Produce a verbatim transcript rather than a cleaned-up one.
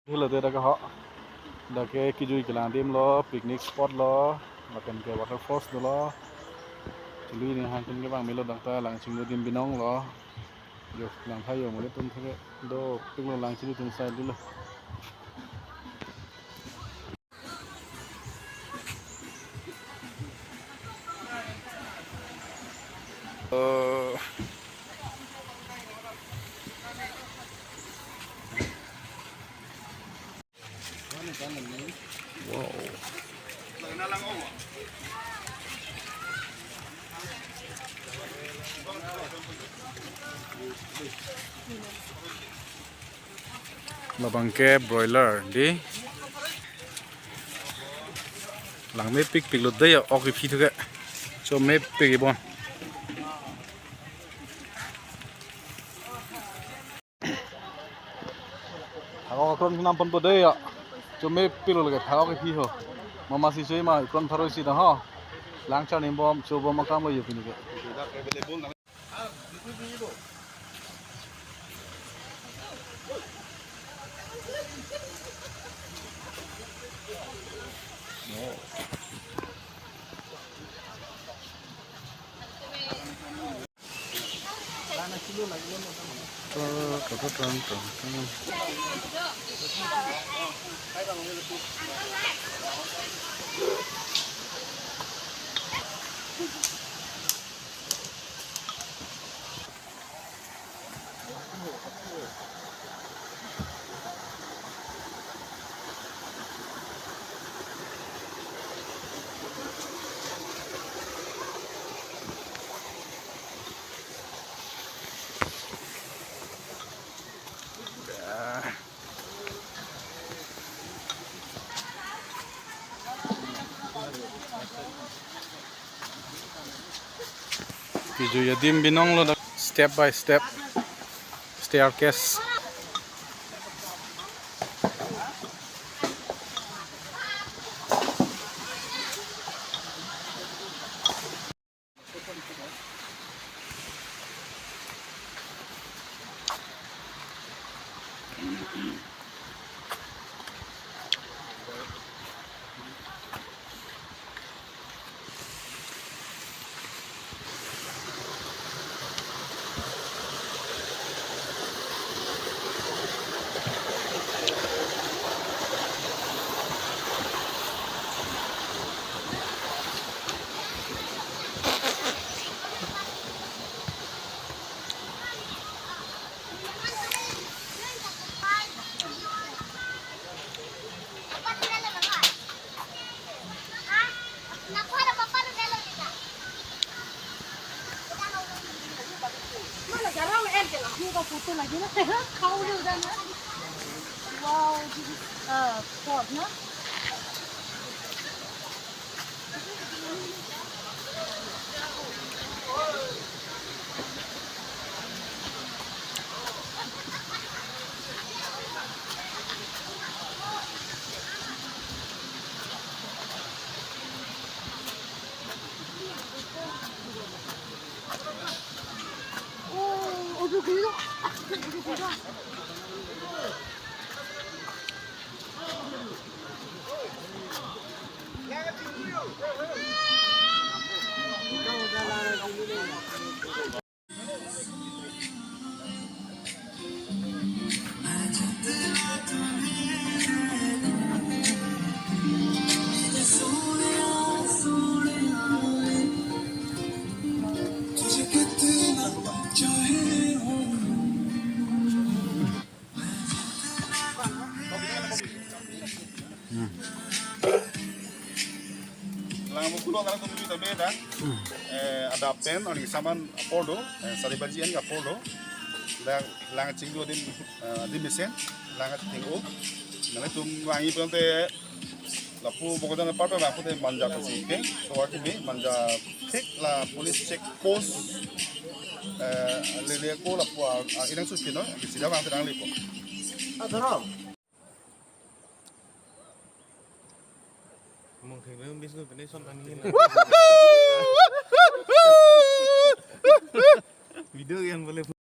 Helo te dak ho. Dak ke kejui kelang adim lo, picnic spot lo, lapen ke waterfalls dolo. Chelui ning hang pen kevang melo dak ta Langchinglu adim binong lo. Jo, lang tha jo, mo le tum thek ke dopiklo Langchinglu atum side lo. Eh. Wow. Labang ke broiler dei. Lang mepikpik lo dei, ok iphi thu ke. Chomepik ibon. Thak-ok akron nang ponpo dei ya. Chomepik lo lake thak-ok iphi ho. Mama si choi ma ikron pharo isi ta ho. Lang charni bom, cho bom akam lo yo pini ke. Kejui adim binong lo dak, step by step staircase. Wow, this is, uh, spot, no? Lang mo kulo lang tum ta beda. Eh, adap pen, ani saman apor do, eh, sari baji an apor do. Lang, Langchinglu adim, eh, adim mesen, lang ting o. Nang tum wangi pen te lapu Bokajan apar pen lapu te Manja ta si peng, tovar kimi Manja thik la police check post, eh, lele ko lapu a, a, inang susi no, sida bang tenang lipo. Adoro. Mong theng reng bis no pene son tangni na. Video yang boleh.